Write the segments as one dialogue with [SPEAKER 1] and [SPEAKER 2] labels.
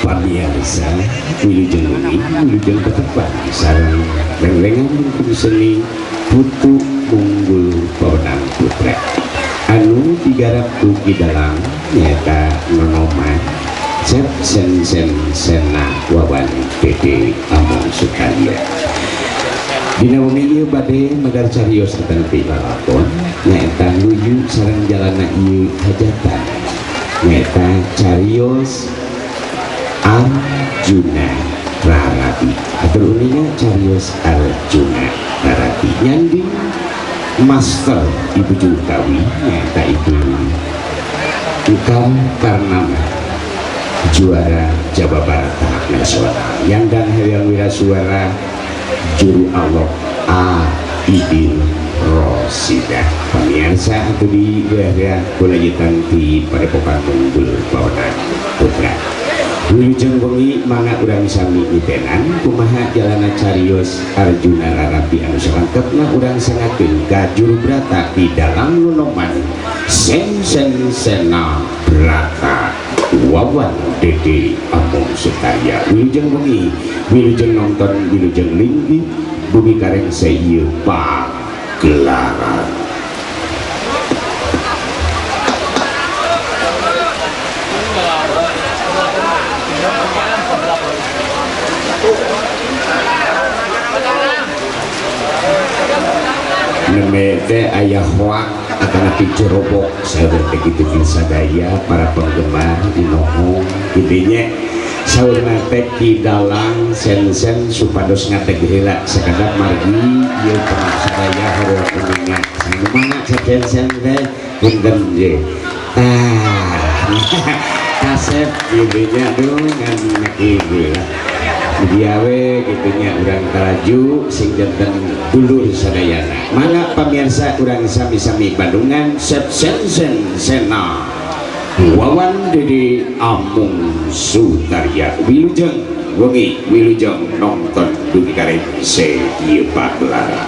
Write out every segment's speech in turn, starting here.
[SPEAKER 1] Pamiarsa wilujeng wengi wilujeng tetepang sareng rengrengan lingkung seni Putu Munggul Pawenang Putra anu digarap ku Ki Dalang nyaeta Nonoman Cep Sen Sen Sena Wawan Dede Among Sukarya. Dina wengi ieu bade medar carios atanapi lalakon nyaeta nuju sareng jalana ieu hajatan nyaeta carios Arjuna Rarabi atau uninga carios Arjuna Rarabi nyanding master Ibu Jutawi nyaeta Ibu Ukam Karnama juara Jawa Barat tahap nasional yandang Herian Wirasuara juru Allah A Idil Rosidah. Pemirsa atau di wilayah Kulajitan di Padepokan Munggul Pawenang Putra. Wilujeng wengi mangga urang sami mitenan kumaha jalana carios Arjuna Rarabi anu salengkepna urang sangakeun ka juru brata di dalam nonoman Sen Sen Sena Brata Wawan Dede Among Sukarya. Wilujeng wengi, wilujeng nonton, wilujeng linggih bumi kareng seieu pagelaran. Nembe teh aya hoak atanapi jorobok saur teh kitu sadaya para penggemar inohong kitu nya. Saurna teh Ki Dalang Sen Sen supados ngateg heula sakadap margi ieu sadaya hoream uninga. Anu mana Sen Sen teh punten ye. Tah kasep kitu nya aduh ngan kitu lah. Diawe kitu nya urang taraju sing janten dulur sadayana. Mangga pamirsa urang sami-sami Bandungan Sep Sen Sen Sena Wawan Dede Amung Sutarya. Wilujeng wengi wilujeng nonton dugi kareng ieu pagelaran.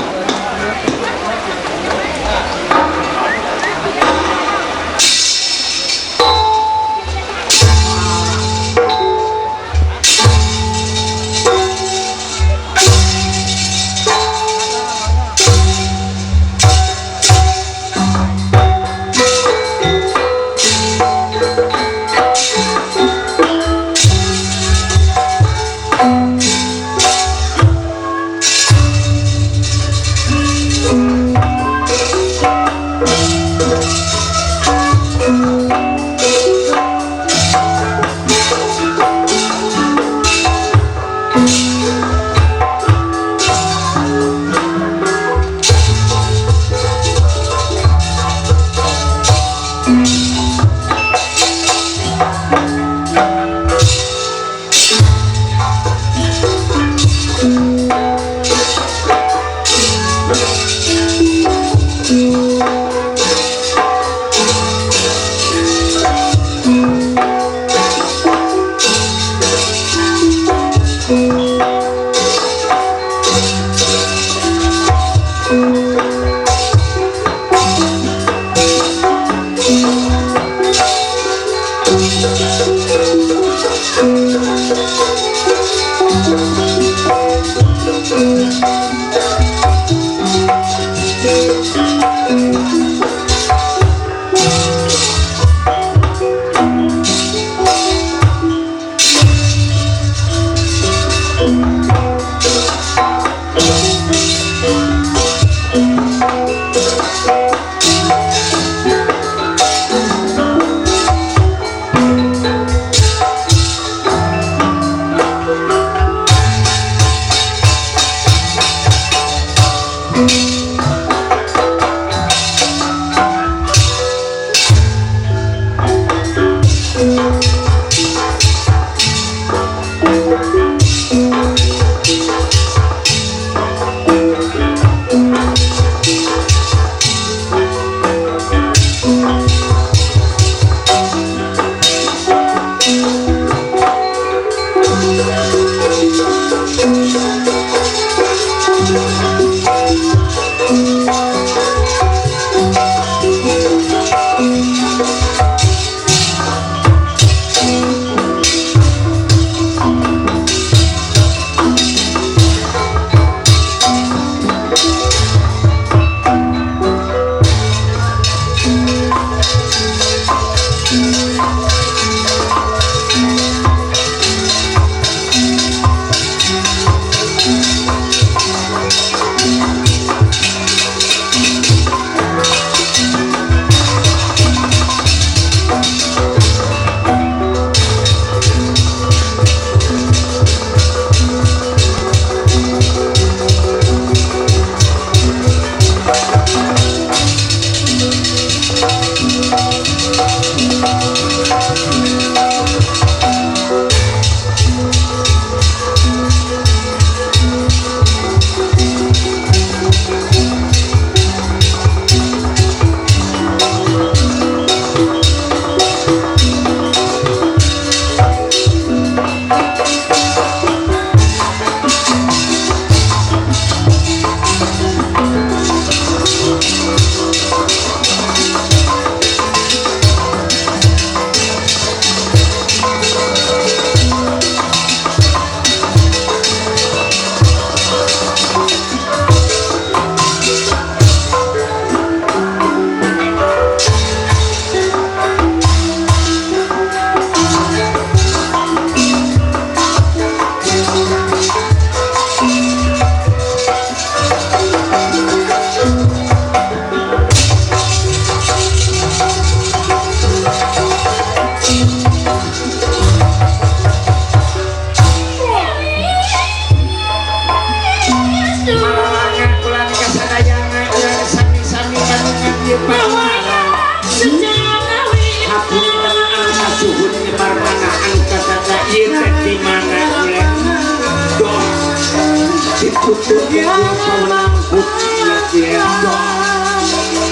[SPEAKER 1] Putu pawenang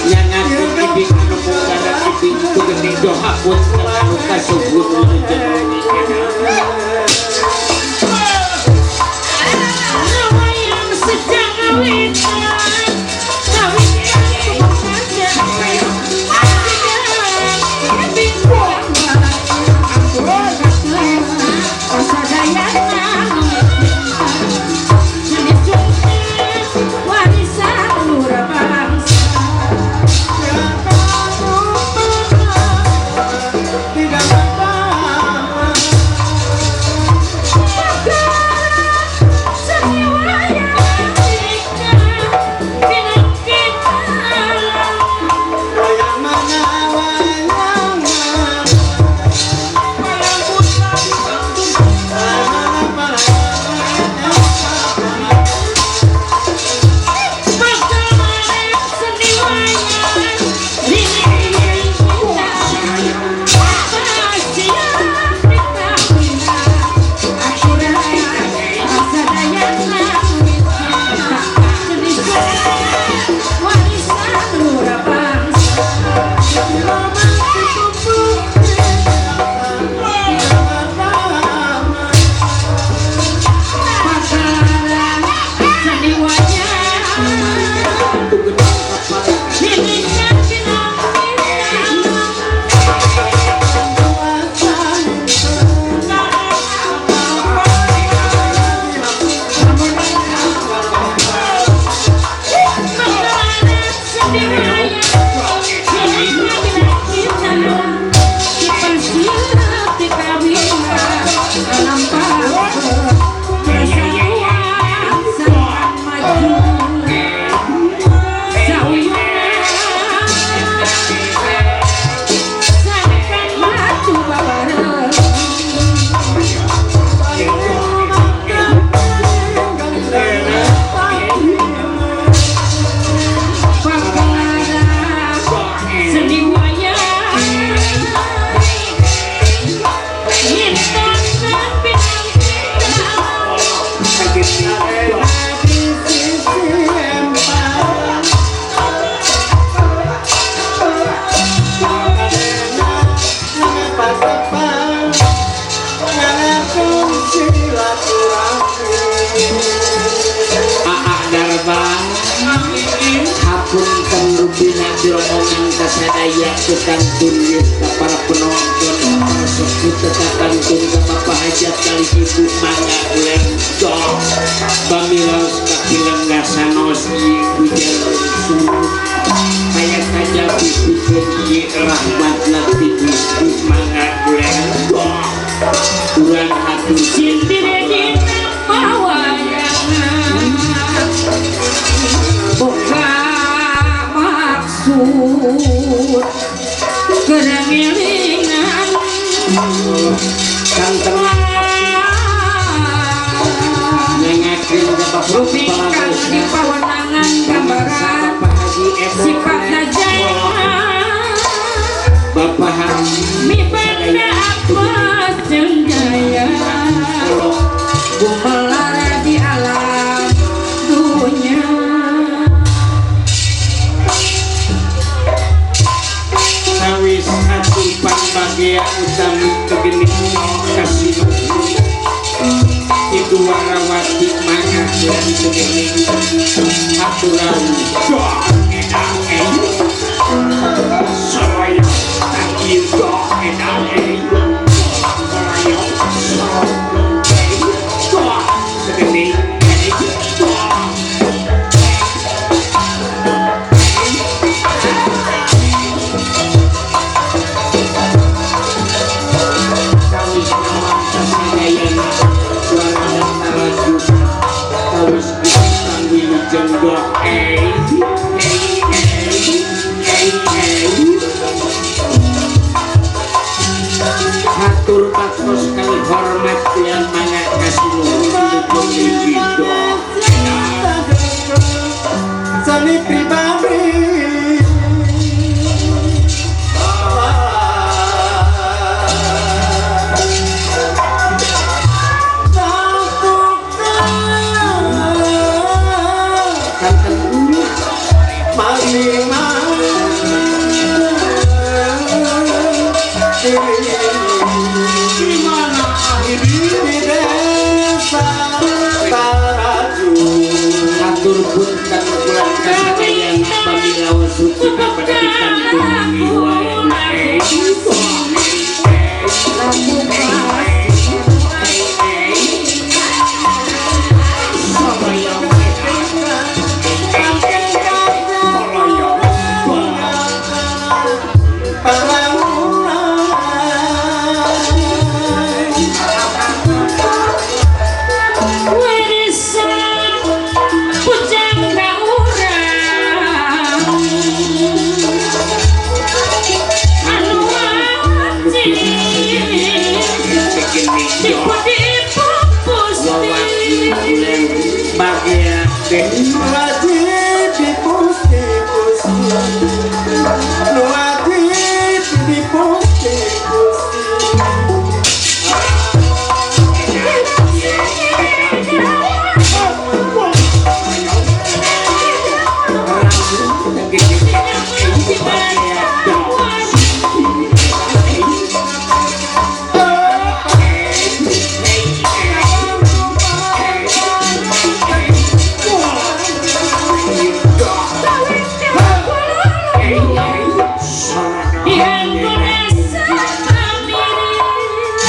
[SPEAKER 1] nyangakeun ibing anu munggara ibing ku geuning doha punten anu kasuhun wilujeng wengi.
[SPEAKER 2] Wayang sejak awitan warisan lurah bangsa.
[SPEAKER 1] Aa Darma hapunten rupina diromongan kasadaya tukang tulis ka para penonton ka para sepuh kakantun ka Bapak Hajat kali ibu mangga lengdok bamilaos ka pilenggasanos ieu hujan surut kaya kajabi pikeun ieu rahmatna ti Gusti mangga lengdok urang hatur.
[SPEAKER 2] Sindire dina pawayangan boga maksud kerengilingan
[SPEAKER 1] kanteng nyangakeun ka Bapak
[SPEAKER 2] Rupingkang di pawenangan gambaran
[SPEAKER 1] Bapak Haji Eko
[SPEAKER 2] sifatna jaya
[SPEAKER 1] Bapak Haji
[SPEAKER 2] mibanda apa jaya gumelar di alam dunya.
[SPEAKER 1] Sawis hatur pambagea utami kegening kasinuhun Ibu Warawati mangga dan kegening haturan dok edang saya takir dok edang saya dok kegening dok. Kawis nawang kasadayana warana taraju kawis bintang wilujeng dok hatur baktos kali hormat yang mangga kasinuhun wilujeng linggih dok.
[SPEAKER 3] Seni pribadi.
[SPEAKER 1] Punten kula kasadayana pamila suci pada ditanggung wae.
[SPEAKER 2] Warisan pujangga urang anu wajib dipu pusti.
[SPEAKER 1] Bagia deh.
[SPEAKER 3] Wajib dipusti-pusti, wajib dipusti-pusti.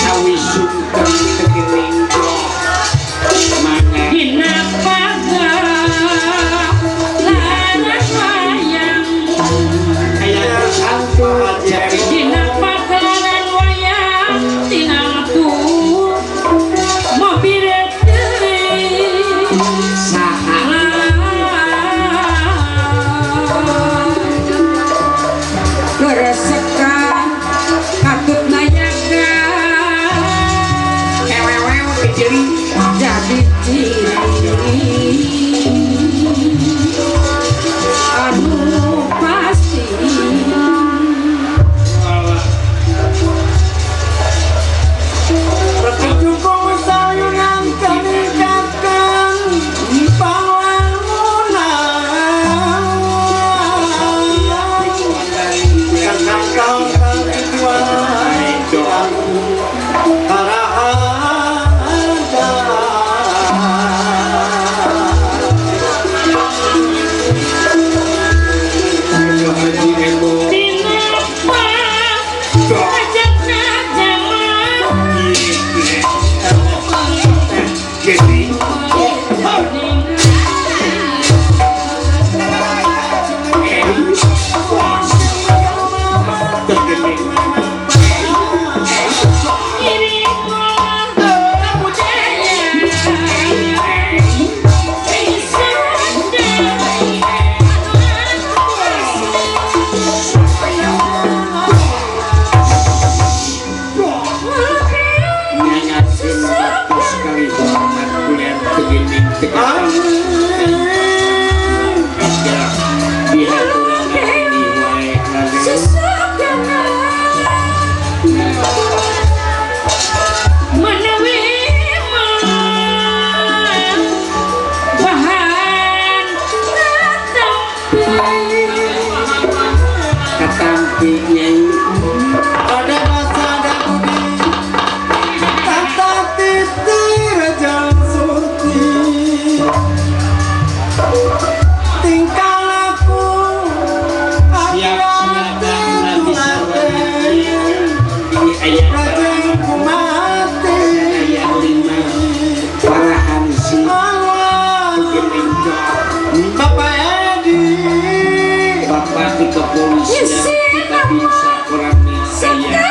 [SPEAKER 1] Sawi sungkem tegening mangga.
[SPEAKER 2] Dina pagelaran wayang.
[SPEAKER 1] Aya santu jadi.
[SPEAKER 2] Dina pagelaran wayang tinangtu mobil deui.
[SPEAKER 1] Saha?
[SPEAKER 2] Keresekan katut nayaga.
[SPEAKER 1] Ewewew kejeri.
[SPEAKER 2] Jadi ciri anu pasti.
[SPEAKER 3] Cukup sayunan meningkatkan pembangunan. Kakak tuan
[SPEAKER 2] Dinapa ajakna jaman.
[SPEAKER 1] Jadi.
[SPEAKER 2] Iri budaya Sunda.
[SPEAKER 1] Nyangakeun waktu sekali hormat kuliah tegening tegening dihaturan ini wae Raden.
[SPEAKER 2] Menawi mah bahan katampi.
[SPEAKER 1] Katampi nyai.
[SPEAKER 3] Ada masa ada budi tata titi rejang surti tingkah laku
[SPEAKER 1] Siap siaga nanti
[SPEAKER 3] hati
[SPEAKER 1] ini aya.
[SPEAKER 3] Rajeng kumati.
[SPEAKER 1] Aya lima para hansi
[SPEAKER 3] Allah
[SPEAKER 1] tegening.
[SPEAKER 3] Bapak Edi.
[SPEAKER 1] Bapak di kepolisian kita bisa kurang aya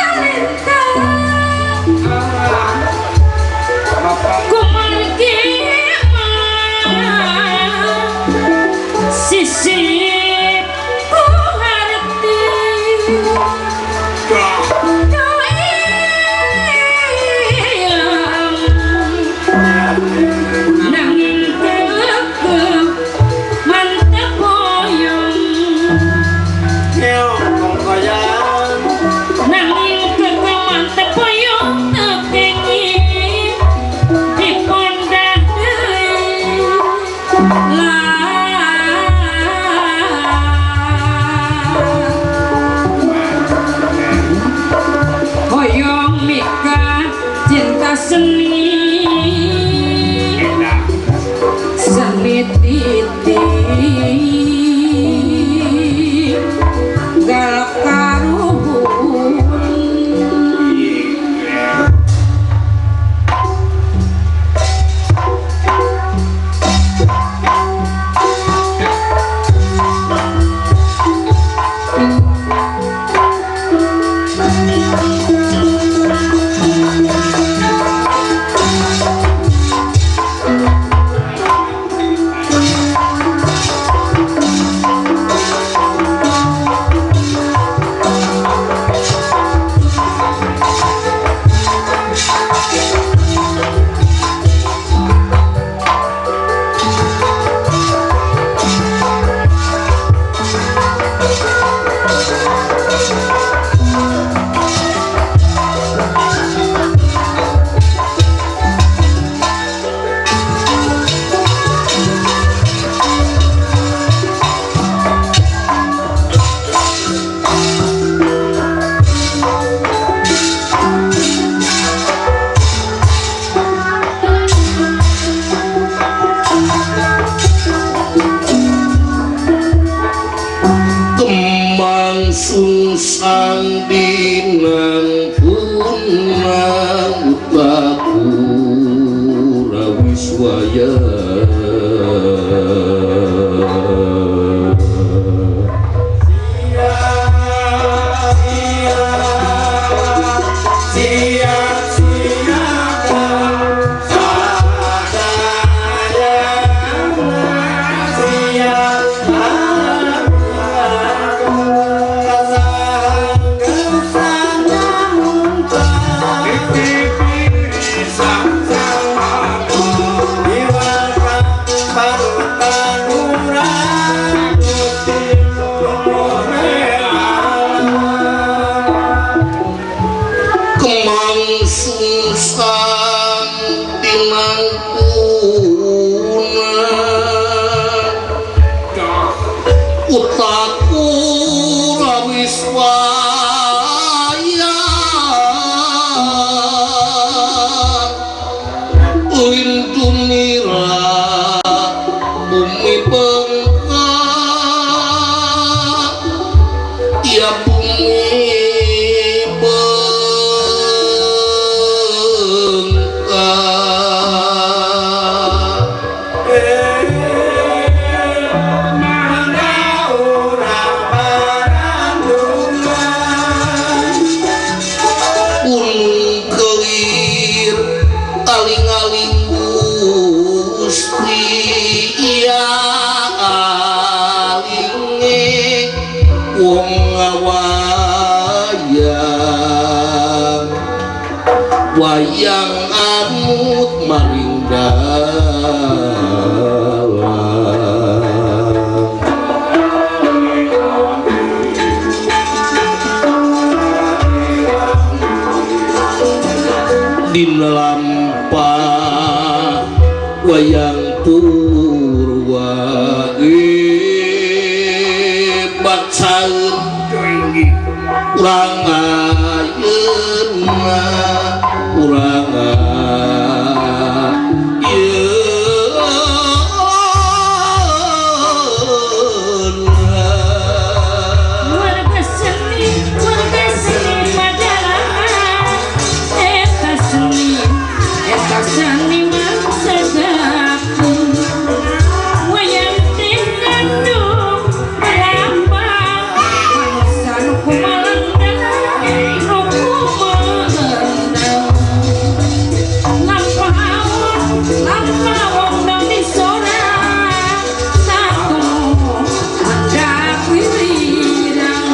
[SPEAKER 1] Bapak.
[SPEAKER 2] Kumargi mah sisip ku harti nanging kekeh mantep boyong.
[SPEAKER 3] Keong kongkoyan.
[SPEAKER 2] Nanging kekeh mantep boyong tepengin dipondah deui lah hoyong mika cinta seni.
[SPEAKER 1] Enak.
[SPEAKER 2] Seni titi.
[SPEAKER 4] Utakura Wiswaya. Kemang sungsang tinangkuna Utakura Wiswaya Lindunira bumi bengkak ya bumi bengkak. Gunung kelir aling-aling Gusti iya alinge wong ngawayang wayang anut maring dalang. Dina lampah wayang purwa bacaeun urang ayeuna urang ayeuna.
[SPEAKER 2] Warga seni padalangan eta seni mangsa dapur wayang teh ngandung melambang manusa nu kumalendang nu kumendang lampah lampah wong disorang satu hendak wirirang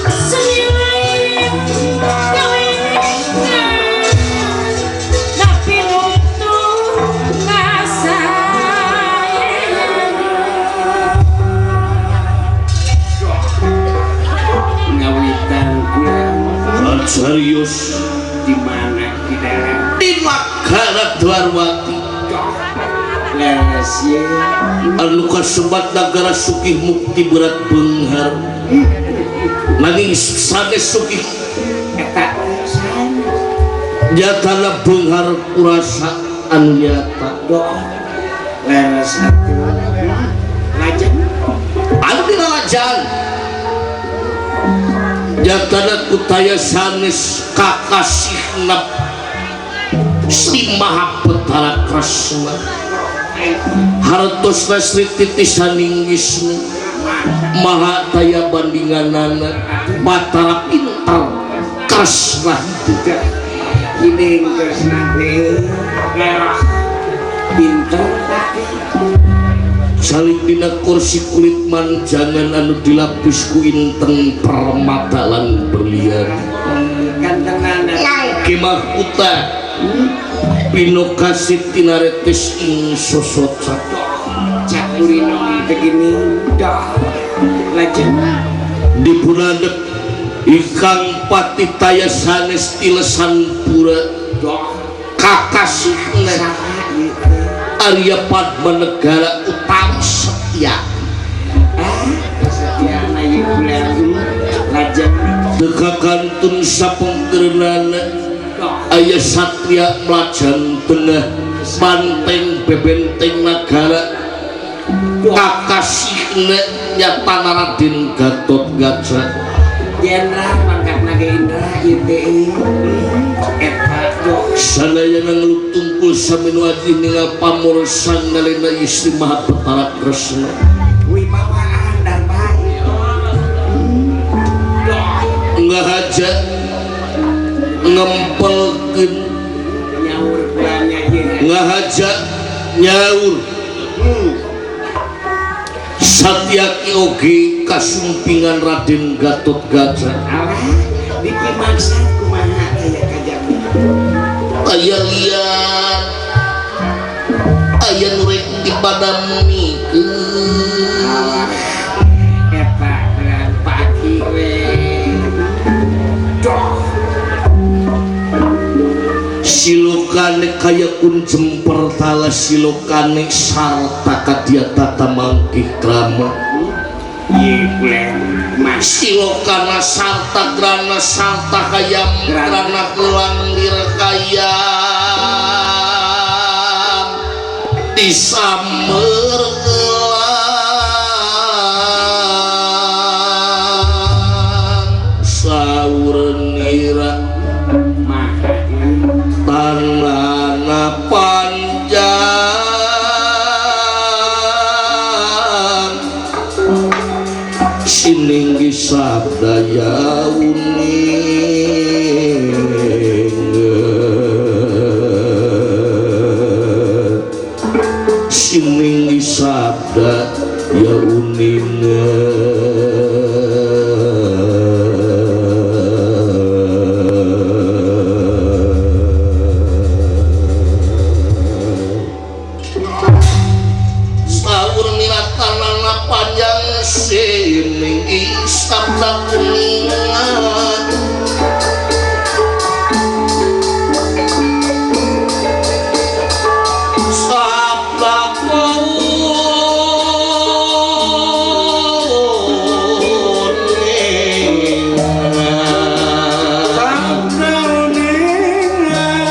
[SPEAKER 2] seni lain gawean tapi nuntun kasaean.
[SPEAKER 1] Ngawitan kurang
[SPEAKER 4] Serius
[SPEAKER 1] di mana di daerah
[SPEAKER 4] di Nagara Dwarwati
[SPEAKER 1] leres ye
[SPEAKER 4] anu kasebat nagara sugih mukti berat beunghar nanging sanes sugih
[SPEAKER 1] eta
[SPEAKER 4] nyatana beunghar kurasa anu nyata
[SPEAKER 1] doa leres atuh lajeng
[SPEAKER 4] anu diralajang nyatana kutaya sanes kakasihna Sri Maha Betara Kresna hartosna Sri titisaning Wisnu Maha daya bandinganana Batara pintar Kresna
[SPEAKER 1] tidak hideung Kresna teh leres pinter
[SPEAKER 4] saling dina kursi kulit manjangan anu dilapis ku inteng permata lan berlian
[SPEAKER 1] kantenana
[SPEAKER 4] langke mahkuta pinokasih tinaretes ing sosot
[SPEAKER 1] cakurino teh gini dah lajeng
[SPEAKER 4] dipunandhep ingkang patih taya sanes tilesan pura
[SPEAKER 1] doh
[SPEAKER 4] kakasihna
[SPEAKER 1] saha ieu teh
[SPEAKER 4] Arya Padma Negara utawi Setia
[SPEAKER 1] ah setiana ieu bulan lajeng
[SPEAKER 4] teka kantun sapengkeunana
[SPEAKER 1] doh
[SPEAKER 4] aya satria melajan tengah banteng bebenteng nagara kakasihna nyatana Raden Gatot Kaca
[SPEAKER 1] Jenderal pangkatna ge Indra ieu teh eta.
[SPEAKER 4] Sadayana ngeluk tungkul saminu aji ningal pamor sanggalena istri Maha Betara Kresna.
[SPEAKER 1] Wibawaan darba.
[SPEAKER 4] Ngahaja ngempelkeun
[SPEAKER 1] nyaur kulanya ieu.
[SPEAKER 4] Ngahaja nyaur. Satyaki oge kasumpingan Raden Gatotkaca.
[SPEAKER 1] Alah, dipimaksa kumaha aya kajami.
[SPEAKER 4] Aya lian aya nu rek dipadamikeun.
[SPEAKER 1] Alah, eta geran Pak Aki we. Doh.
[SPEAKER 4] Silokane kaya kun jemper tala silokane sarta kadia tata mangkih krama.
[SPEAKER 1] Ieu kulen mas.
[SPEAKER 4] Silokana sarta grana sarta kayam grana gelang lir kayam disamer gelang saur nira
[SPEAKER 1] Maha
[SPEAKER 4] tanana panjang sininggi sabdaya uning sininggi sabda ya uning. Saur nira tanana panjang sininggi sabda kuningan sabda kuningan.
[SPEAKER 3] Sabda uningan.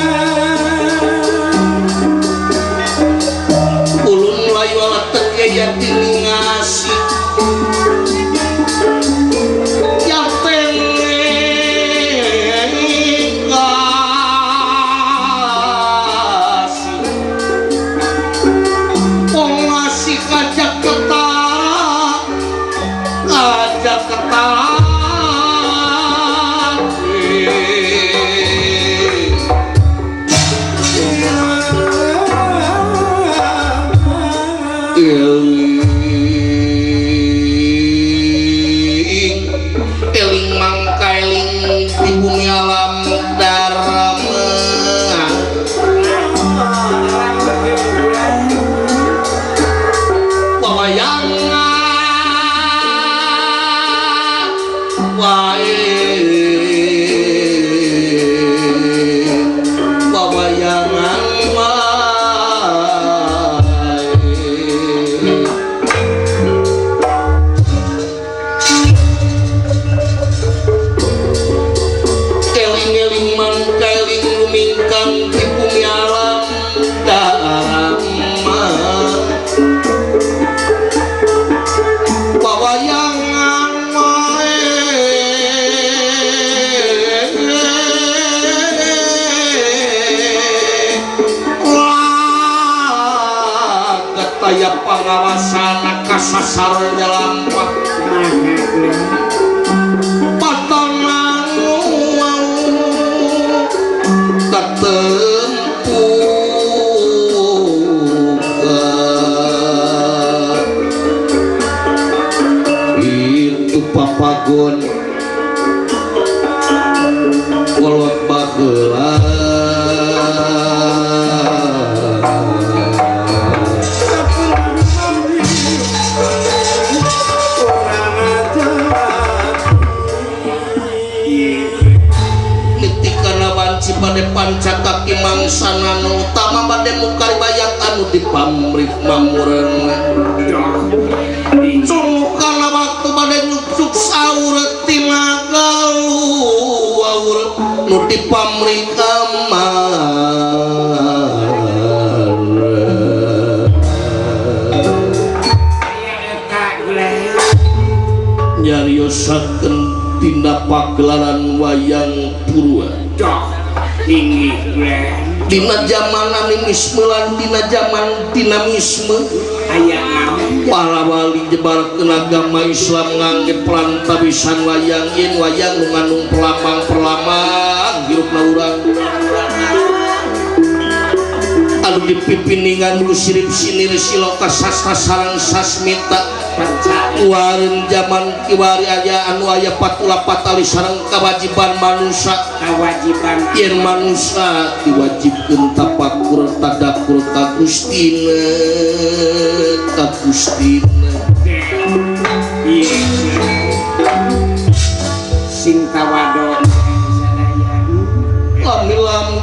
[SPEAKER 4] Ulun layu ala teu tingasih yang kasih wong ngasih kajak ketara kajak ketara. Eling eling mangkaeling di bumi alam dharma wawayangan wae wawayangan wae. Eling-eling mangkaeling lumingkang di bumi alam dharma wawayangan wae lagat aya pangawasana kasasar nyalampah
[SPEAKER 1] Maha kulen.
[SPEAKER 4] Patongan katempukan itu papagon kolot baheula. Nitikana wanci bade pancakaki mangsana nu utama bade mukaribayat anu dipamrih mamureng. Sumukana waktu bade nyuksuk saur tina galuh nu dipamrih kamar.
[SPEAKER 1] Eta kulen.
[SPEAKER 4] Nyariosakeun dina pagelaran wayang purwa.
[SPEAKER 1] Doh. Tinggi bulan.
[SPEAKER 4] Dina zaman animisme lan dina zaman dinamisme
[SPEAKER 1] Aya naon?
[SPEAKER 4] Para wali nyebarkeun agama Islam ngangge perantawisan wayang, yen wayang nu ngandung perlambang-perlambang hirupna urang anu dipipiningan ku sirip sinir siloka sastra sareng sasmita. Wareun zaman kiwari aya anu aya patula patali sareng kewajiban manusia.
[SPEAKER 1] Kewajiban.
[SPEAKER 4] Yen manusia diwajibkeun tapakur tadakur ka Gustina, ka Gustina.
[SPEAKER 1] Iya, sing tawadon sadaya.
[SPEAKER 4] Lami-lami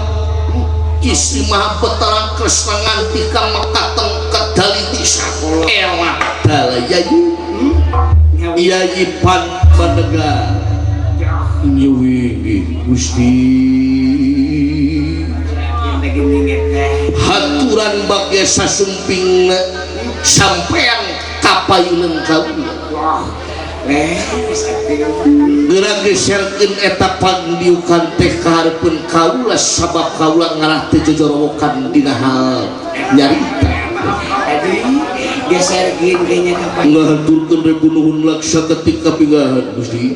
[SPEAKER 4] istri Maha Betara Kresna nganti ka mekateng kedali
[SPEAKER 1] Sakola.
[SPEAKER 4] Elah dalaya Yayi Padmanegara nyuwigi Gusti. Haturan bagya sasumpingna sampean kapayuneun kaula. Geura geserkeun eta pangdiukan teh ka hareupeun kaula, sabab kaula ngarah teu jojorowokan dina hal nyarita.
[SPEAKER 1] Geserkeun kayaknya kapan.
[SPEAKER 4] Ngahaturkeun ribu nuhun laksa ketika pinggahan Gusti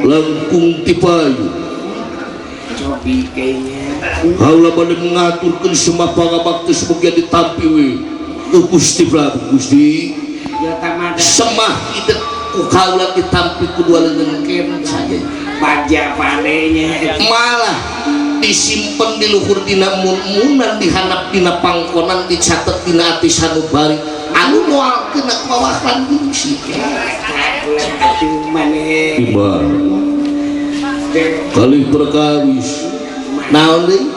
[SPEAKER 4] langkung tipayu.
[SPEAKER 1] Cobi kayaknya.
[SPEAKER 4] Kaula bade mengaturkeun semua pangabakti semoga ditampi we ku Gusti Prabu Gusti.
[SPEAKER 1] Ya tamada.
[SPEAKER 4] Semah itu ku kaula ditampi ku dua lengan kenca ya.
[SPEAKER 1] Baja pandainya.
[SPEAKER 4] Malah disimpen di luhur dina mun-munan, dihanap dina pangkonan, dicatet dina ati sanubari anu moal kena kawasan gengsi.
[SPEAKER 1] Maneh.
[SPEAKER 4] Tiba kali perkawis naon deui?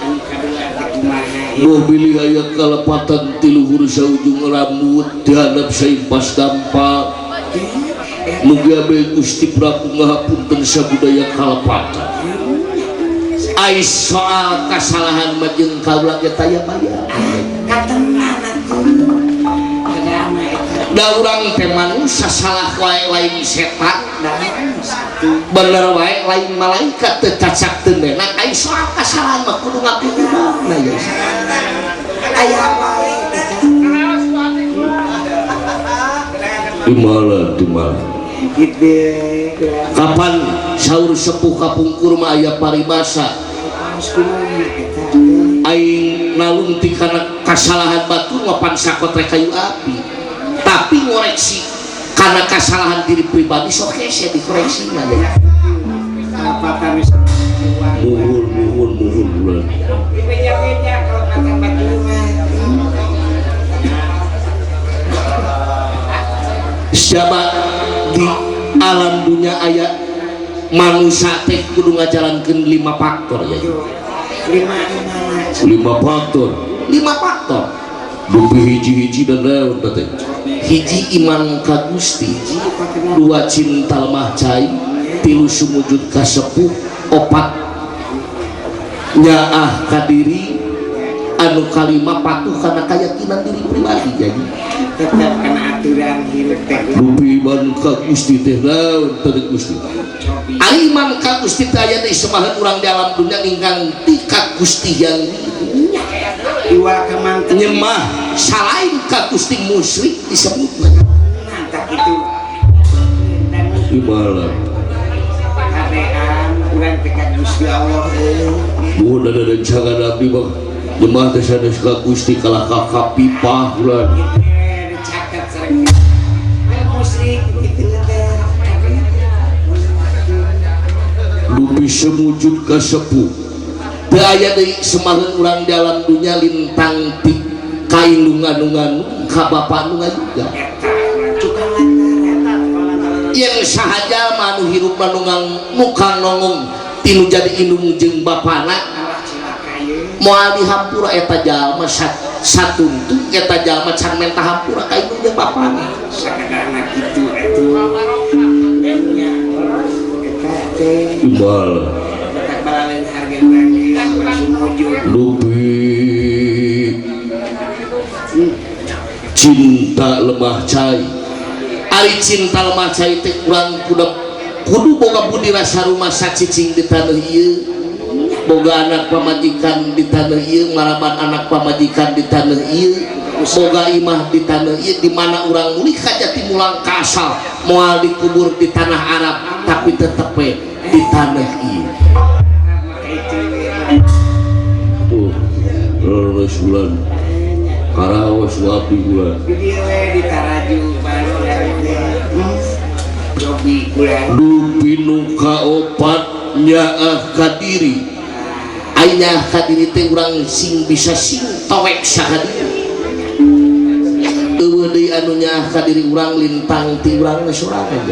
[SPEAKER 1] Anu kadua teh kumaha?
[SPEAKER 4] Duh, bilih aya kalepatan ti luhur saujung rambut dihandap saimpas dampak, mugi abe Gusti Prabu ngahapunten sabudaya kalepatan. Ai soal kasalahan mah jeung kaula ge taya bayar.
[SPEAKER 1] Katenan atuh kedama eta.
[SPEAKER 4] Da urang teh manusia, salah wae lain setan.
[SPEAKER 1] Dah satu.
[SPEAKER 4] Bener wae lain malaikat, teu cacak teu menak. Ai soal kasalahan mah kudu ngaku nah ya.
[SPEAKER 1] Aya wae eta.
[SPEAKER 4] Di mana, di mana?
[SPEAKER 1] Gitu.
[SPEAKER 4] Kapan sahur sepuh kapungkur mah aya paribasa.
[SPEAKER 1] Harus kumaha eta teh?
[SPEAKER 4] Aing nalunti karena kasalahan batur mah pan sakotre kayu api, tapi ngoreksi karena kesalahan diri pribadi sok hese dikoreksi mah ya.
[SPEAKER 1] Kalepatan wis.
[SPEAKER 4] Muhun, muhun, muhun bulan.
[SPEAKER 1] Dibeja-beja kalepatan batur mah.
[SPEAKER 4] Siapa di alam dunia aya manusia teh kudu ngajalankeun lima faktor ya.
[SPEAKER 1] Lima mana?
[SPEAKER 4] Lima faktor, lima faktor. Dupi hiji-hiji dan naon teh? Hiji, iman ka Gusti. Dua, cinta lemah cai. Tilu, sumujud ka sepuh. Opat, nyaah ka diri. Anu kalima, patuh kana keyakinan diri pribadi. Jadi
[SPEAKER 1] Tetep kana aturan hirup teh.
[SPEAKER 4] Dupi iman ka Gusti teh naon teh, Gusti?
[SPEAKER 1] Cobi.
[SPEAKER 4] Ari iman ka Gusti teh aya deui semahan urang di alam dunia ingkang ti ka Gusti yang
[SPEAKER 1] Iwal kamanteng.
[SPEAKER 4] Nyemah salain ka Gusti musyrik disebutna.
[SPEAKER 1] Nah, itu dan
[SPEAKER 4] Di mana?
[SPEAKER 1] Kadean urang teh ka Gusti Allah euy.
[SPEAKER 4] Nuhun, ada rencangan abdi mah nyemah teh sanes ka Gusti, kalah ka kapipah ulah.
[SPEAKER 1] Gitu dicatat sareng teh musyrik gitu teh.
[SPEAKER 4] Dupi semujud ka sepuh teu aya deui semaheun urang di alam dunia lintang ti kaindung anu ka bapa nu ngayuga.
[SPEAKER 1] Eta urang cukang lantaran.
[SPEAKER 4] Yang sahaja manu hirup manu nukang nongong tinu jadi indung jeung bapana.
[SPEAKER 1] Alah, cilaka ye.
[SPEAKER 4] Moal dihampura eta jalma satuntung eta jalma can menta hampura ka indung jeung bapana.
[SPEAKER 1] Sakadarna kitu atuh nya eta teh.
[SPEAKER 4] Imbal.
[SPEAKER 1] Tak balaleun harga urang ge sumujud.
[SPEAKER 4] Lupi cinta lemah cai. Ari cinta lemah cai teh kurang kudu Kudu boga budi rasa rumah cicing di tanah ieu, boga anak pamajikan di tanah ieu, maraban anak pamajikan di tanah ieu, boga imah di tanah ieu, di mana urang mulih ka jati mulang ka asal, moal dikubur di tanah Arab tapi tetep we di tanah ieu. Tuh, leres bulan karaos wapi bulan.
[SPEAKER 1] Di dieu we di Taraju baru Cobi bulan.
[SPEAKER 4] Dupi nu kaopat nyaah ka diri. Ai nyaah ka diri teh urang sing bisa sing towek saha diri. Eueuh deui anu nyaah ka diri urang lintang ti urang sorangan.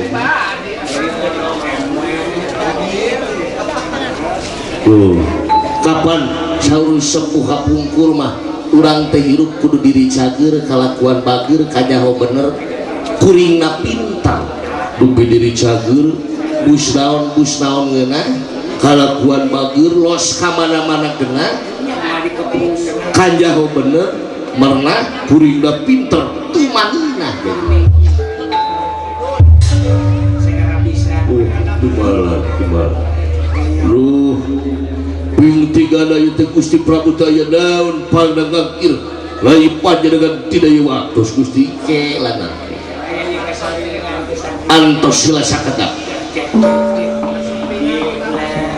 [SPEAKER 4] Tuh, kapan saur sepuh kapungkur mah urang teh hirup kudu diri cager, kalakuan bager, kanyaho bener, kuringna pintar. Dupi diri cager, bus naon ngeunah, kalakuan bager, los ka mana-mana geunah, kanyaho bener, merenah, kuringna pinter, tumanina. Kumaha kumaha. Ruh ping tiga na ieu teh Gusti Prabu teh aya naon pangdangangkir lain panjenengan tidak ieu waktos Gusti kelana. Antos sila sakedap.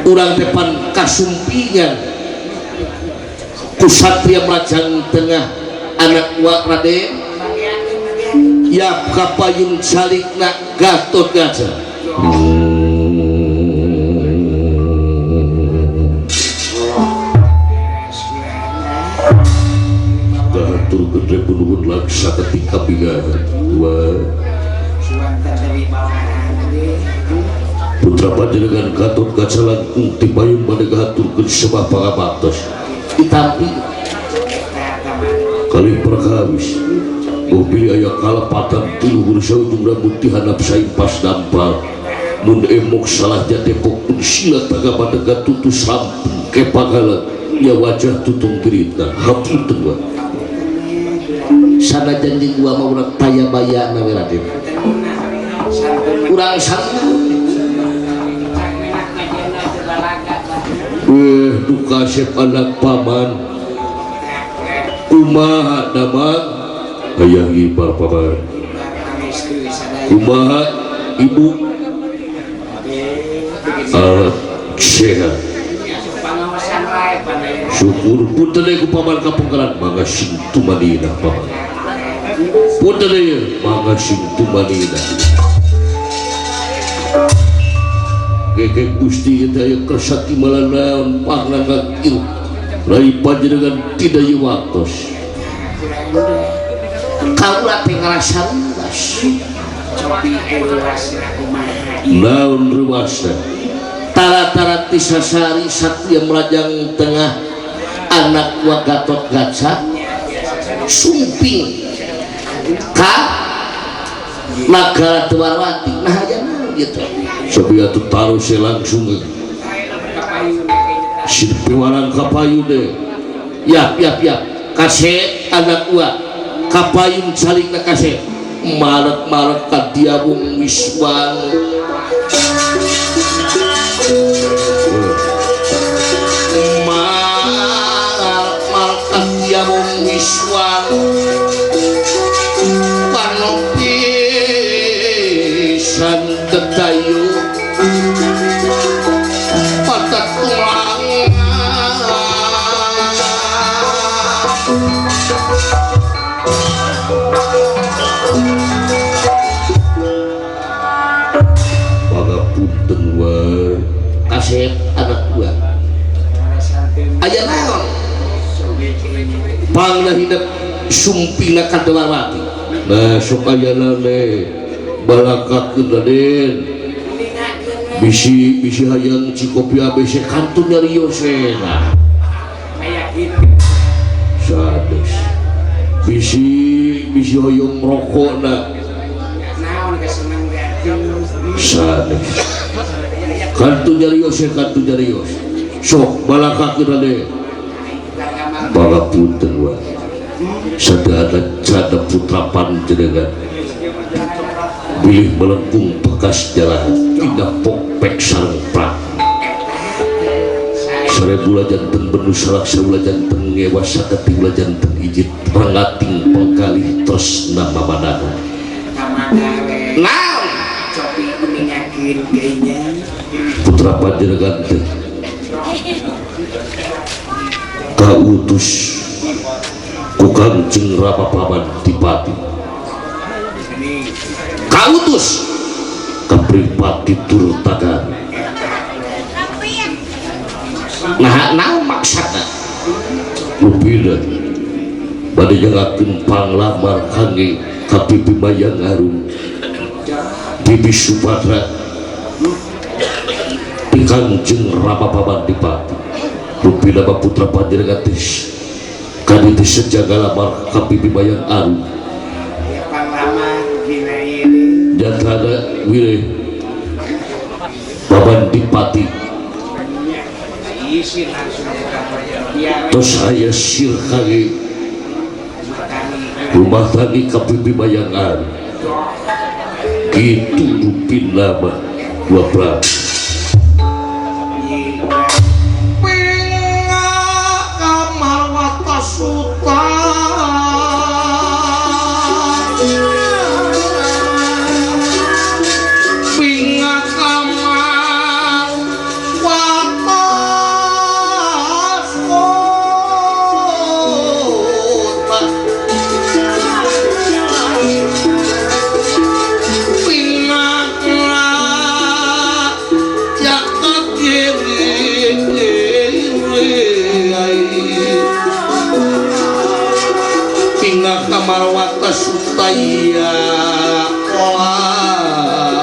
[SPEAKER 4] Urang teh pan kasumpingan ku satria Mrajang Tengah anak wa Raden ya kapayun salikna Gatot Kaca. Atur gede penuhun laksa ketika bigahan dua putra panjenengan Gatot Kaca langkung tipayun bade ngahaturkeun sebab pangabaktos ditampi kali perkawis mobil aya kalepatan tilu huruf saujung rambut dihandap saimpas dampal mun emok salah jatepok pun sila tagabadega tutus rampung kepagalan ya wajah tutung gerita hapunten wa sanajan jeung gua mah urang taya bayana we Raden urang santun duka sep anak paman kumaha damang ayah iba paman kumaha ibu sehat syukur punten ku paman kapungkaran mangga sing tumanina paman punten ieu mangga sing tumanina Gege Gusti ieu teh aya kersa timbalan naon pangnangangkir rai panjenengan tidak ieu waktos kaula teh ngarasa luas naon ruasna tara-tara ti sasari satria Mrajang Tengah anak wa Gatot Kaca sumping ka nagara Dwarawati nah aya naon gitu sabi atuh tarus langsung si piwarang kapayun deh yap yap yap kasep anak wa kapayun saling kasep maret-maret ka diawung wiswang maret-maret ka diawung wiswang panopisan tetayu patah tulang pangapunten wae kasep anak gua aya naon pangna hidup sumpina ka Dwarawati nah sok ayana le balakakeun Raden bisi bisi hayang cikopi ABC kantun nyariosena sades bisi bisi hoyong rokokna sades kantun nyarios kantun nyarios sok balakakeun Raden pangapunten wae sadana jada putra panjenengan Bilih melengkung bekas jarahan tina pokpek sareng prak. Sarebu janten benu salak saula janten ngewa saketi ula janten ijit rengating pengkalih tresna mamanana.
[SPEAKER 1] Naon? Copi meningakeun geunya.
[SPEAKER 4] Putra panjenengan teh kautus ku Kangjeng Rama Paman Dipati. Kautus ka Pripati Turtagan. Nah, naon maksudna? Rupina bade nyangakeun panglamar kangge ka Bibi Mayang Arum, Bibi Subadra di Kangjeng Rama Paman Dipati. Rupina mah putra panjenengan teh kadi teh seja ngalamar ka Bibi Mayang Arum.
[SPEAKER 1] Ya panglamar rupina ieu.
[SPEAKER 4] Jatana wireh Paman Dipati.
[SPEAKER 1] Isin langsung ka biar
[SPEAKER 4] Tos aya sir kangge rumah tani ka Bibi Mayang Arum. Kitu rupina mah dua Prabu.
[SPEAKER 3] Pinga kamar watasuta Pinga kamar watasuta Pinga jakat Pinga kamar watasutaya olawan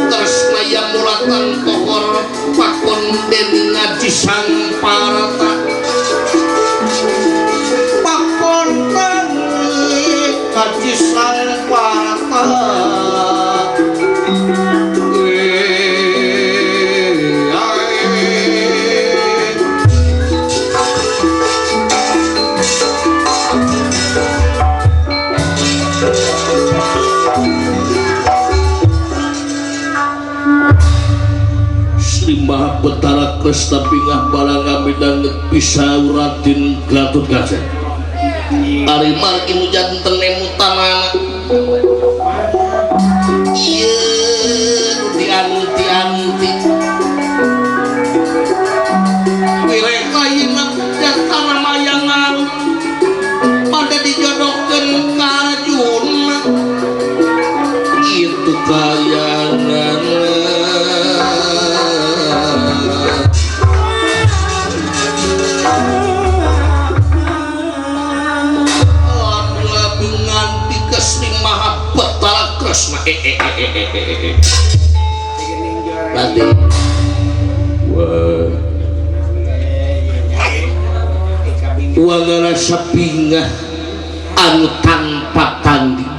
[SPEAKER 3] Tresna yang mulatan pohor pakon deni ngaji sang parta Pakon deni ngaji sang parta Sri Maha Betara Kresna pingah balanga midanget pisau Raden Gatotkaca. Ari margi nu janten emutanana. Ieu nu dianti-anti. Wireh ayeuna jatana Mayang Arum pada dijodohkeun ka Arjuna. Itu kayangan. Labi-labi nganti ke Sri Maha Betara Kresna. Nanti
[SPEAKER 4] Wah, ngarasa pingah anu tanpa tanding.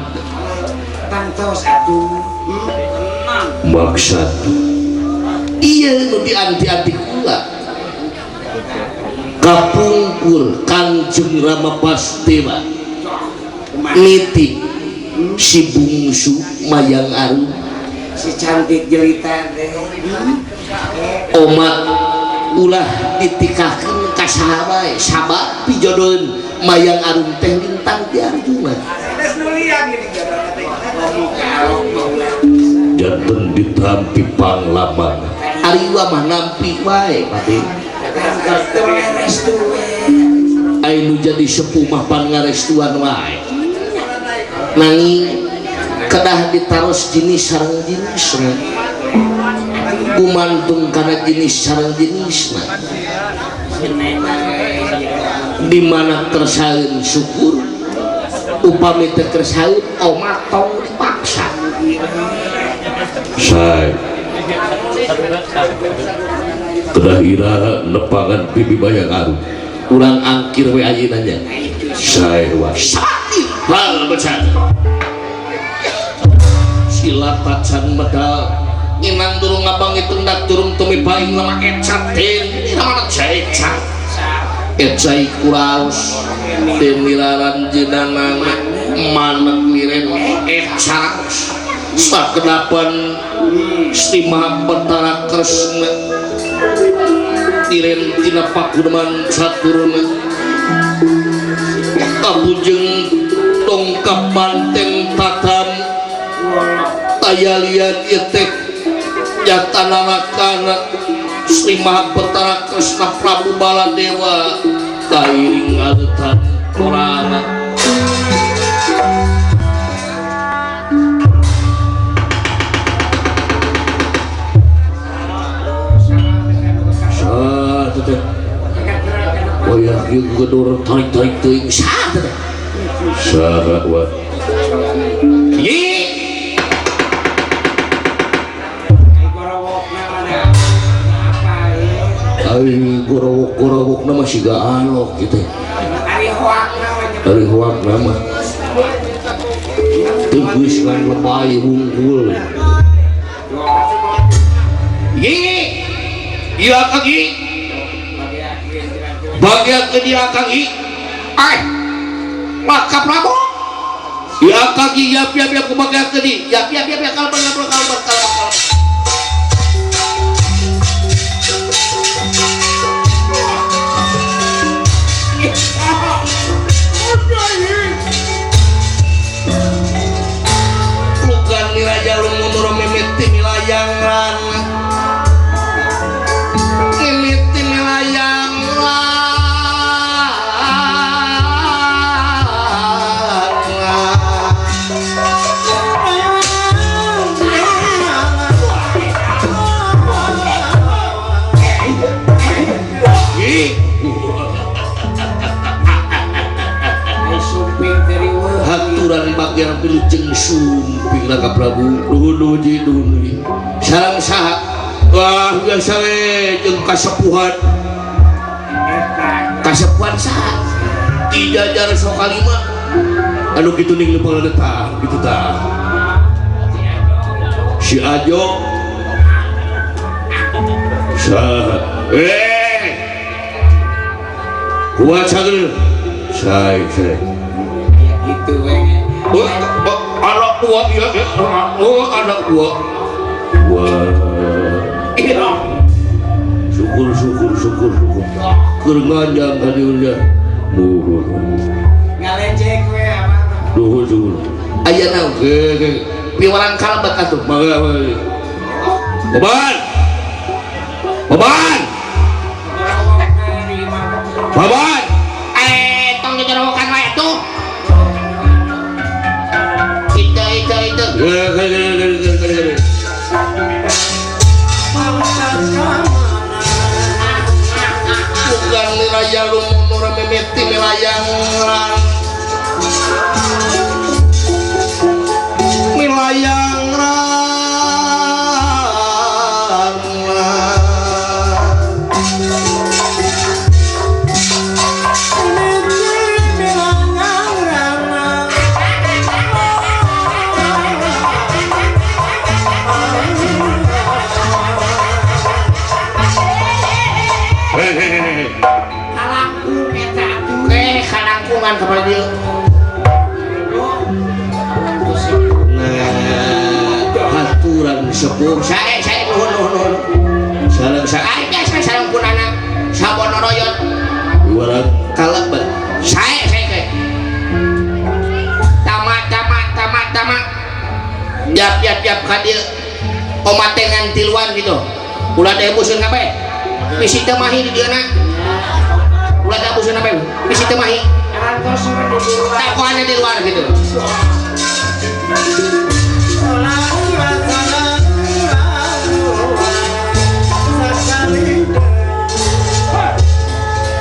[SPEAKER 1] Tangtos atuh.
[SPEAKER 4] Maksud iya nu dianti-anti kula kapungkur Kangjeng Rama Bastewa nitip si bungsu Mayang Arum
[SPEAKER 1] Si cantik jelita deh.
[SPEAKER 4] Omat ulah ditikahkeun ka saha bae sabab pijodoheun Mayang Arum teh lintang ti Arjuna. Janten ditampi panglamar ari wa mah nampi wae pati aya nu jadi sepuh mah pan ngarestuan wae nanging kedah ditaros jenis sareng jenisna gumantung kana jenis sareng jenisna di mana kersaeun syukur upami teu kersaeun omat tong dipaksa. Say kedah iraha nepangan Bibi Mayang Arum urang angkir we ayeuna nya sae wa sakit bal becan sila tacan medal inang durung ngabang itu ndak durung tumiba ing lemah ecat den ramana jaecat Ecai kuraos deniraran jenanana manek liren eca sakenapan Sri Maha Betara Kresna liren tina pakudeman saturuna kabujeng dongkap banteng tatam tayalian ieu teh nyata narakana Sri Maha Betara Kresna Prabu Baladewa kairing aleutan korana. Saha teh? Wayah ieu gedor tarik-tarik teuing saha teh? Saha wa? Yi ari gorowok-gorowok nama siga alok gitu.
[SPEAKER 1] Ari hoakna
[SPEAKER 4] Ari hoakna mah. Tegeus ngan lebay wungkul. Yi, iya Kang I. Bagian ke dia Kang I. Ai. Maka Prabu. Ya Kang I, ya ya ya bagian ke dia. Ya ya ya kalbar kalbar kalbar kalbar. Lugan niraja lumunur mimiti milayang lan mimiti milayang lan haturan bagian wilujeng sumping Raka Prabu nuhun nuhun ji nuhun ji sareng saha wah biasa we jeung kasepuhan kasepuhan saha di jajar Sokalima anu kitu ning leupeung tah kitu tah si Ajo saha kuat sageur sae sae
[SPEAKER 1] gitu we.
[SPEAKER 4] Oh, anak tua ya, oh anak tua. Wah. Syukur syukur syukur syukur. Keur nganjang ka dieu nya. Nuhun.
[SPEAKER 1] Ngalecek we abang.
[SPEAKER 4] Nuhun syukur. Aya naon? Ge piwarang kalebet atuh. Mangga mangga. Baban. Baban. Baban.
[SPEAKER 3] Tong dijorowokan wae atuh. Itu.
[SPEAKER 4] Ge.
[SPEAKER 3] Bukan niraya lumunur mimiti milayang ran milayang ran. Kalangkungan kepada dia.
[SPEAKER 4] Nah, haturan sepuh
[SPEAKER 3] Saya nuhun nuhun nuhun.
[SPEAKER 4] sareng saha
[SPEAKER 3] Saya biasa sareng pun anak sabono royot
[SPEAKER 4] warang
[SPEAKER 3] kalebet. Saya ke. Tamat tamat tamat tamat. Jap jap jap ka dieu. Omatengan tiluan gitu. Ulah teh buseun kabeh. Bisi teu mahi di dieu na. Ulah teh buseun kabeh. Bisi teu mahi. Takoannya di luar gitu.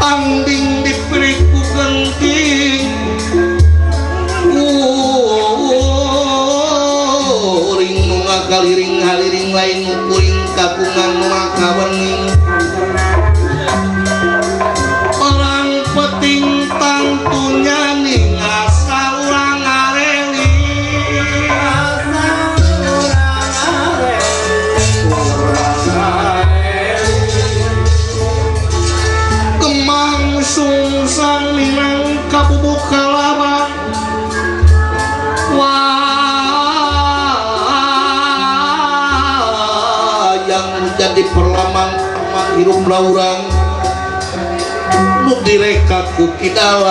[SPEAKER 4] Anding diberi ku genting kuring nu ngakaliring haliring lain nu kuring kagungan nu makawening orang peting tangtunya ning asa urang areli. jadi perlamang manghirup laurang nu direka ku Ki Dalang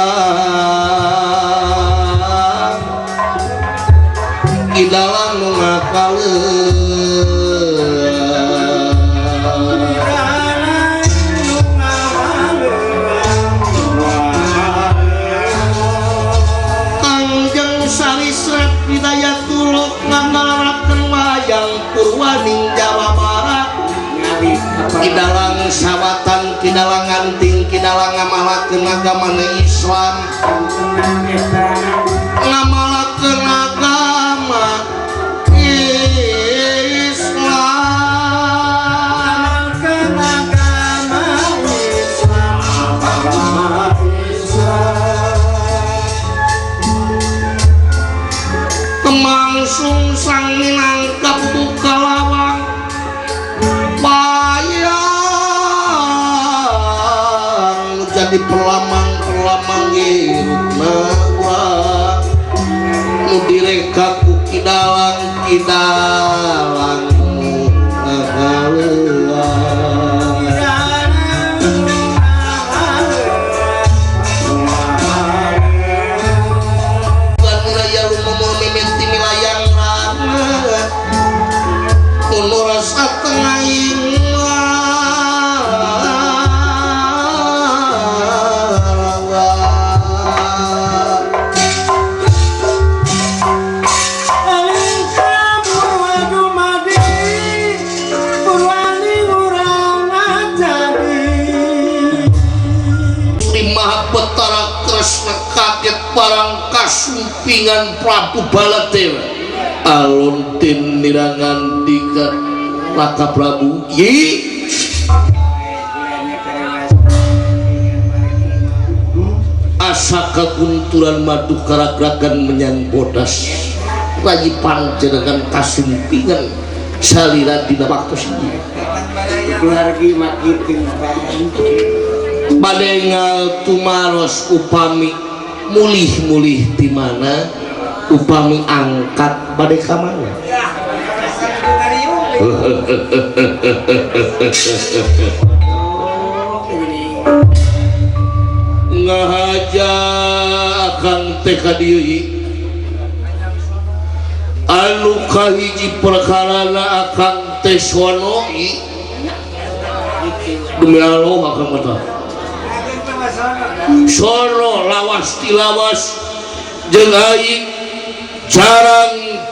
[SPEAKER 4] Ki Dalang nu ngakaleun Kangjeng Sarisret Hidayatullah ngangalarakeun wayang Purwaning Jawa Barat. Ki Dalang sawatan, Ki Dalang nganting, Ki Dalang ngamalakeun agamana Islam, ngamalakeun agama Islam. Kemang sungsang minangka buka lawang bayang jadi pelamang-pelamang hirupna urang nu direka ku Ki Dalang Ki Dalang nu ngakaleuan. Raya lumumul mimiti milayang rana nu rasa tengah Betara Kresna kaget barang kasumpingan Prabu Baladewa alun tin nirangan dika Raka Prabu Yi asa kagunturan madu karagragan menyang bodas rayi panjenengan kasumpingan salira dina waktu sini
[SPEAKER 1] Keluargi mak kitu
[SPEAKER 4] bade ngal tumaros upami mulih-mulih di mana upami angkat bade ka mana. Ngahaja akang teh ka dieu anu kahiji perkarana akang teh sono demi Allah akang mah sono lawas tilawas jeung aing jarang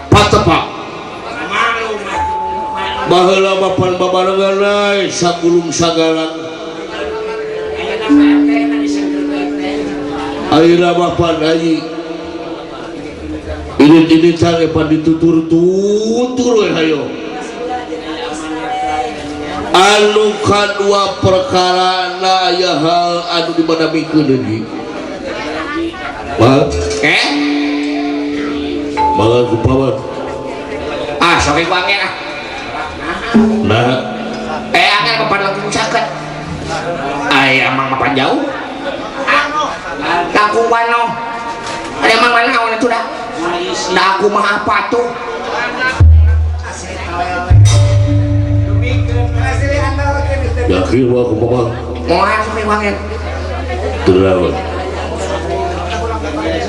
[SPEAKER 4] patepak baheula bapan babarengan we sagulung sagalang ayeuna bapan aing ini cane pan ditutur-tutur we hayo anu kadua perkara na aya hal anu dimadamikeun deui mah mangga ku pawan
[SPEAKER 3] ah sok ku angel ah
[SPEAKER 4] nah
[SPEAKER 3] angel papan langkung saket aya mang mapan jauh langkung wano ada mang mana awan itu dah dah aku mah apa tuh
[SPEAKER 4] yakin wa aku mah
[SPEAKER 3] moal sok ku angel
[SPEAKER 4] teu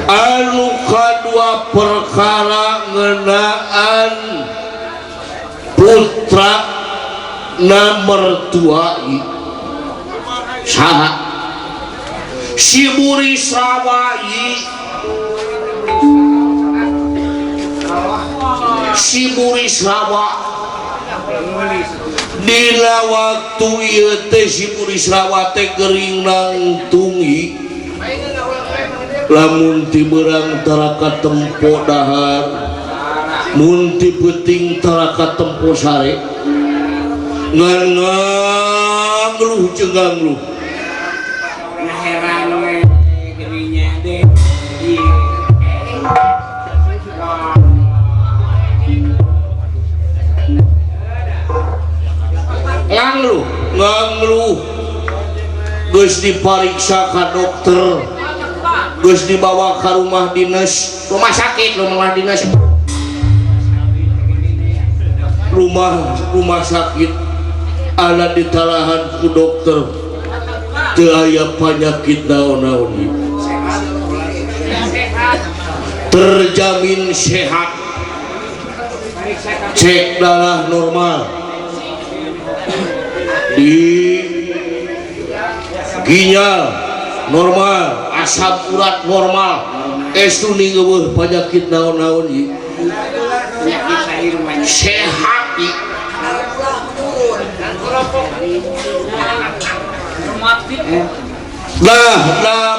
[SPEAKER 4] anu kadua perkara ngeunaan putra na mertua saha si Burisrawa si Burisrawa dina waktu ieu teh si Burisrawa teh gering nangtungi lamun ti beurang tara katempo dahar mun ti peuting tara katempo sare ngan ngangluh jeung ngangluh
[SPEAKER 1] heran we geuning deh
[SPEAKER 3] ngangluh
[SPEAKER 4] ngangluh geus dipariksa ka dokter geus dibawa ka rumah dinas
[SPEAKER 3] rumah sakit rumah dinas
[SPEAKER 4] Rumah sakit ala ditalahan ku dokter teu aya panyakit naon-naon ieu. Terjamin sehat, cek darah normal, di ginjal normal, asam urat normal, estu euweuh panyakit naon-naon ieu. Sehat ieu. Nah,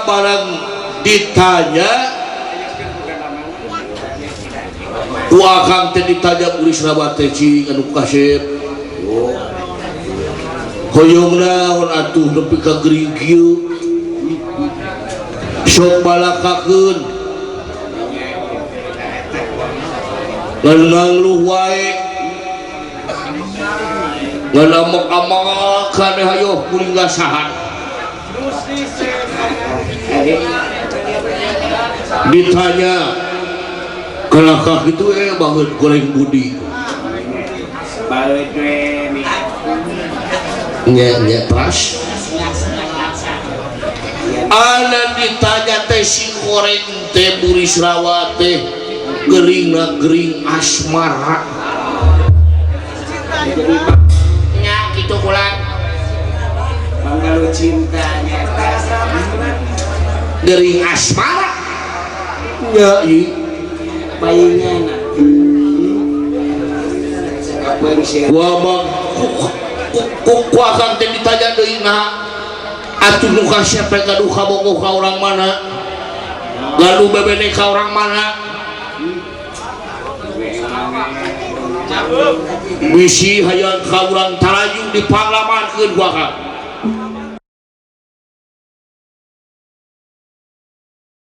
[SPEAKER 4] barang ditanya ku akang teh ditanya Burisrawa teh cing anu kasep hoyong naon atuh nepi ka gering kieu sok balakakeun ngan ngangluh wae ngan amak-amakan hayoh kuring gasahan. Ditanya kalakah itu banget goreng budi nya pras ana ditanya teh si goreng teh Burisrawa teh geringna gering asmara
[SPEAKER 3] nya kitu kula
[SPEAKER 1] banggalu cinta nya
[SPEAKER 4] gering asmara nya ieu
[SPEAKER 1] bayingan
[SPEAKER 4] ku akang teh ditanya deui nah atuh nu kasep teh gaduh kabogoh ka urang mana, gaduh bebene ka urang mana, bisi hayang ka urang taraju dipanglamarkeun ku akang.